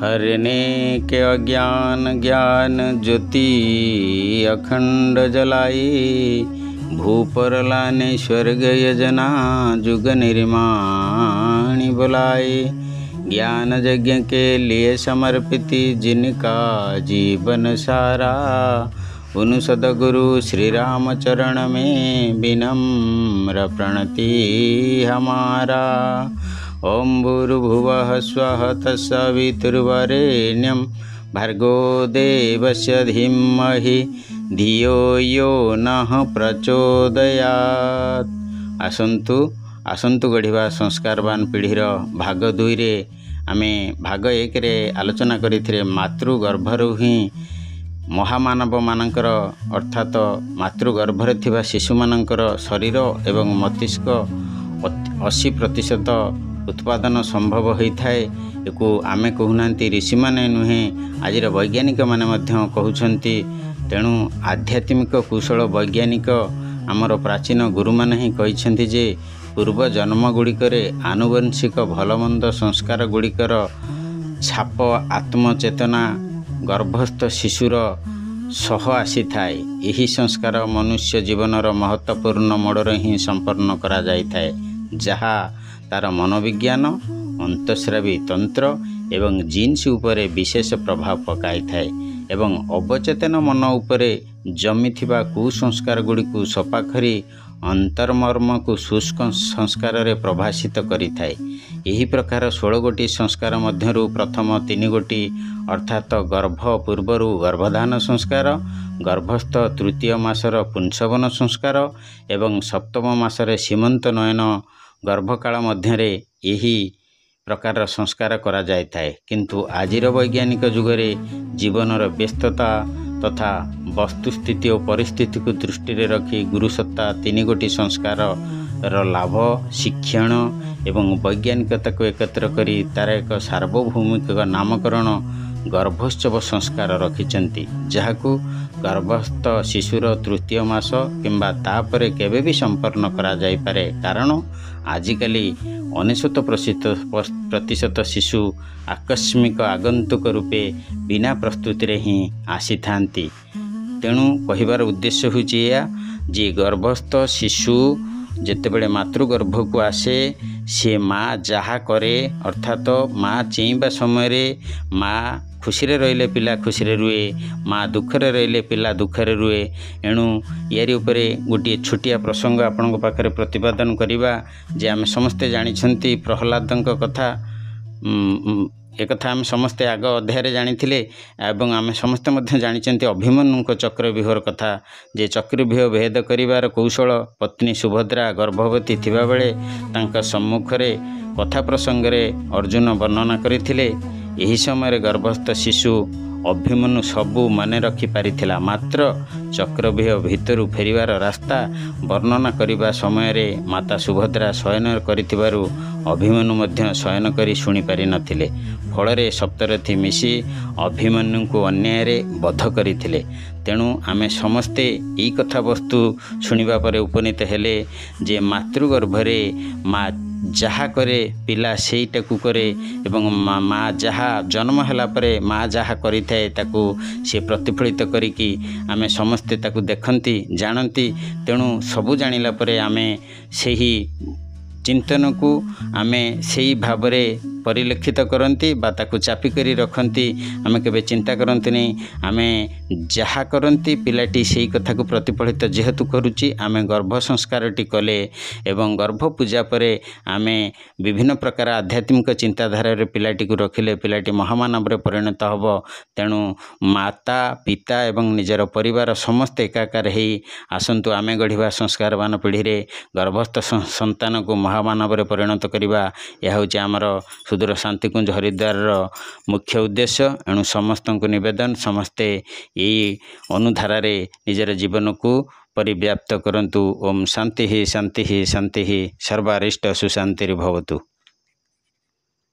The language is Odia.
हरने के अज्ञान ज्ञान ज्योति अखंड जलाई, भूपर लाने स्वर्ग यजना जुग निर्माणी बुलाए। ज्ञान यज्ञ के लिए समर्पित जिनका जीवन सारा, उन सदगुरु श्री राम चरण में विनम्र प्रणति हमारा। ओम भूर्भुवः स्वः तत्सवितुर्वरेण्यं भर्गो देवस्य धीमहि धियो यो नः प्रचोदयात्। ଆସନ୍ତୁ ଆସନ୍ତୁ ଗଢ଼ିବା ସଂସ୍କାରବାନ ପିଢ଼ିର ଭାଗ 2ରେ ଆମେ ଭାଗ 1ରେ ଆଲୋଚନା କରିଥିଲେ ମାତୃଗର୍ଭରୁ ହିଁ ମହାମାନବମାନଙ୍କର, ଅର୍ଥାତ ମାତୃଗର୍ଭରେ ଥିବା ଶିଶୁମାନଙ୍କର ଶରୀର ଏବଂ ମସ୍ତିଷ୍କ 80% ଉତ୍ପାଦନ ସମ୍ଭବ ହୋଇଥାଏ। ଏକୁ ଆମେ କହୁନାହାନ୍ତି, ଋଷିମାନେ ନୁହେଁ, ଆଜିର ବୈଜ୍ଞାନିକମାନେ ମଧ୍ୟ କହୁଛନ୍ତି। ତେଣୁ ଆଧ୍ୟାତ୍ମିକ କୌଶଳ ବୈଜ୍ଞାନିକ ଆମର ପ୍ରାଚୀନ ଗୁରୁମାନେ ହିଁ କହିଛନ୍ତି ଯେ ପୂର୍ବ ଜନ୍ମ ଗୁଡ଼ିକରେ ଆନୁବଂଶିକ ଭଲମନ୍ଦ ସଂସ୍କାର ଗୁଡ଼ିକର ଛାପ ଆତ୍ମଚେତନା ଗର୍ଭସ୍ଥ ଶିଶୁର ସହ ଆସିଥାଏ। ଏହି ସଂସ୍କାର ମନୁଷ୍ୟ ଜୀବନର ମହତ୍ତ୍ୱପୂର୍ଣ୍ଣ ମୋଡ଼ରେ ହିଁ ସମ୍ପନ୍ନ କରାଯାଇଥାଏ, ଯାହା ତା'ର ମନୋବିଜ୍ଞାନ, ଅନ୍ତଃସ୍ରାବୀ ତନ୍ତ୍ର ଏବଂ ଜିନ୍ସ ଉପରେ ବିଶେଷ ପ୍ରଭାବ ପକାଇଥାଏ ଏବଂ ଅବଚେତନ ମନ ଉପରେ ଜମିଥିବା କୁସଂସ୍କାର ଗୁଡ଼ିକୁ ସଫା କରି ଅନ୍ତର୍ମର୍ମକୁ ସୁସଂସ୍କାରରେ ପ୍ରଭାସିତ କରିଥାଏ। ଏହି ପ୍ରକାର 16 ଗୋଟି ସଂସ୍କାର ମଧ୍ୟରୁ ପ୍ରଥମ 3 ଗୋଟି, ଅର୍ଥାତ ଗର୍ଭ ପୂର୍ବରୁ ଗର୍ଭଧାନ ସଂସ୍କାର, ଗର୍ଭସ୍ଥ ତୃତୀୟ ମାସର ପୁଂସବନ ସଂସ୍କାର ଏବଂ ସପ୍ତମ ମାସରେ ସୀମନ୍ତ ନୟନ ଗର୍ଭକାଳ ମଧ୍ୟରେ ଏହି ପ୍ରକାରର ସଂସ୍କାର କରାଯାଇଥାଏ। କିନ୍ତୁ ଆଜିର ବୈଜ୍ଞାନିକ ଯୁଗରେ ଜୀବନର ବ୍ୟସ୍ତତା ତଥା ବସ୍ତୁସ୍ଥିତି ଓ ପରିସ୍ଥିତିକୁ ଦୃଷ୍ଟିରେ ରଖି ଗୁରୁସତ୍ତା 3 ଗୋଟି ସଂସ୍କାରର ଲାଭ, ଶିକ୍ଷଣ ଏବଂ ବୈଜ୍ଞାନିକତାକୁ ଏକତ୍ର କରି ତା'ର ଏକ ସାର୍ବଭୌମିକ ନାମକରଣ ଗର୍ଭୋତ୍ସବ ସଂସ୍କାର ରଖିଛନ୍ତି, ଯାହାକୁ ଗର୍ଭସ୍ଥ ଶିଶୁର ତୃତୀୟ ମାସ କିମ୍ବା ତାପରେ କେବେ ବି ସମ୍ପନ୍ନ କରାଯାଇପାରେ। କାରଣ ଆଜିକାଲି 99% ଶିଶୁ ଆକସ୍ମିକ ଆଗନ୍ତୁକ ରୂପେ ବିନା ପ୍ରସ୍ତୁତିରେ ହିଁ ଆସିଥାନ୍ତି। ତେଣୁ କହିବାର ଉଦ୍ଦେଶ୍ୟ ହେଉଛି ଏଇଆ ଯେ ଗର୍ଭସ୍ଥ ଶିଶୁ ଯେତେବେଳେ ମାତୃଗର୍ଭକୁ ଆସେ, ସେ ମା ଯାହା କରେ, ଅର୍ଥାତ ମା ଚେଇଁବା ସମୟରେ ମା ଖୁସିରେ ରହିଲେ ପିଲା ଖୁସିରେ ରୁହେ, ମା ଦୁଃଖରେ ରହିଲେ ପିଲା ଦୁଃଖରେ ରୁହେ। ଏଣୁ ୟାରି ଉପରେ ଗୋଟିଏ ଛୋଟିଆ ପ୍ରସଙ୍ଗ ଆପଣଙ୍କ ପାଖରେ ପ୍ରତିପାଦନ କରିବା ଯେ ଆମେ ସମସ୍ତେ ଜାଣିଛନ୍ତି ପ୍ରହ୍ଲାଦଙ୍କ କଥା। ଏକଥା ଆମେ ସମସ୍ତେ ଆଗ ଅଧ୍ୟାୟରେ ଜାଣିଥିଲେ ଏବଂ ଆମେ ସମସ୍ତେ ମଧ୍ୟ ଜାଣିଛନ୍ତି ଅଭିମନ୍ୟୁଙ୍କ ଚକ୍ରବ୍ୟୁହର କଥା, ଯେ ଚକ୍ରବ୍ୟୁହ ଭେଦ କରିବାର କୌଶଳ ପତ୍ନୀ ସୁଭଦ୍ରା ଗର୍ଭବତୀ ଥିବାବେଳେ ତାଙ୍କ ସମ୍ମୁଖରେ କଥା ପ୍ରସଙ୍ଗରେ ଅର୍ଜୁନ ବର୍ଣ୍ଣନା କରିଥିଲେ। ଏହି ସମୟରେ ଗର୍ଭସ୍ଥ ଶିଶୁ ଅଭିମନ୍ୟୁ ସବୁ ମନେ ରଖିପାରିଥିଲା, ମାତ୍ର ଚକ୍ରବ୍ୟୁହ ଭିତରୁ ଫେରିବାର ରାସ୍ତା ବର୍ଣ୍ଣନା କରିବା ସମୟରେ ମାତା ସୁଭଦ୍ରା ଶୟନ କରିଥିବାରୁ ଅଭିମନ୍ୟୁ ମଧ୍ୟ ଶୟନ କରି ଶୁଣିପାରିନଥିଲେ। ଫଳରେ ସପ୍ତରଥୀ ମିଶି ଅଭିମନ୍ୟୁଙ୍କୁ ଅନ୍ୟାୟରେ ବଧ କରିଥିଲେ। ତେଣୁ ଆମେ ସମସ୍ତେ ଏଇ କଥାବସ୍ତୁ ଶୁଣିବା ପରେ ଉପନୀତ ହେଲେ ଯେ ମାତୃଗର୍ଭରେ ମା ଯାହା କରେ ପିଲା ସେଇଟାକୁ କରେ ଏବଂ ମା ଯାହା ଜନ୍ମ ହେଲା ପରେ ମା ଯାହା କରିଥାଏ ତାକୁ ସେ ପ୍ରତିଫଳିତ କରିକି ଆମେ ସମସ୍ତେ ତାକୁ ଦେଖନ୍ତି, ଜାଣନ୍ତି। ତେଣୁ ସବୁ ଜାଣିଲା ପରେ ଆମେ ସେହି ଚିନ୍ତନକୁ ଆମେ ସେଇ ଭାବରେ ପରିଲକ୍ଷିତ କରନ୍ତି ବା ତାକୁ ଚାପି କରି ରଖନ୍ତି। ଆମେ କେବେ ଚିନ୍ତା କରନ୍ତିନି। ଆମେ ଯାହା କରନ୍ତି ପିଲାଟି ସେଇ କଥାକୁ ପ୍ରତିଫଳିତ ଯେହେତୁ କରୁଛି, ଆମେ ଗର୍ଭ ସଂସ୍କାରଟି କଲେ ଏବଂ ଗର୍ଭ ପୂଜା ପରେ ଆମେ ବିଭିନ୍ନ ପ୍ରକାର ଆଧ୍ୟାତ୍ମିକ ଚିନ୍ତାଧାରାରେ ପିଲାଟିକୁ ରଖିଲେ ପିଲାଟି ମହାମାନବରେ ପରିଣତ ହେବ। ତେଣୁ ମାତା ପିତା ଏବଂ ନିଜର ପରିବାର ସମସ୍ତେ ଏକାକାର ହେଇ ଆସନ୍ତୁ ଆମେ ଗଢ଼ିବା ସଂସ୍କାରବାନ ପିଢ଼ିରେ ଗର୍ଭସ୍ଥ ସନ୍ତାନକୁ ମହାମାନବରେ ପରିଣତ କରିବା। ଏହା ହେଉଛି ଆମର ସୁଦୂର ଶାନ୍ତିକୁଞ୍ଜ ହରିଦ୍ୱାରର ମୁଖ୍ୟ ଉଦ୍ଦେଶ୍ୟ। ଏଣୁ ସମସ୍ତଙ୍କୁ ନିବେଦନ, ସମସ୍ତେ ଏଇ ଅନୁଧାରାରେ ନିଜର ଜୀବନକୁ ପରିବ୍ୟାପ୍ତ କରନ୍ତୁ। ଓମ୍ ଶାନ୍ତି ଶାନ୍ତି ଶାନ୍ତି, ସର୍ବାରିଷ୍ଟ ସୁଶାନ୍ତିର୍ଭବତୁ।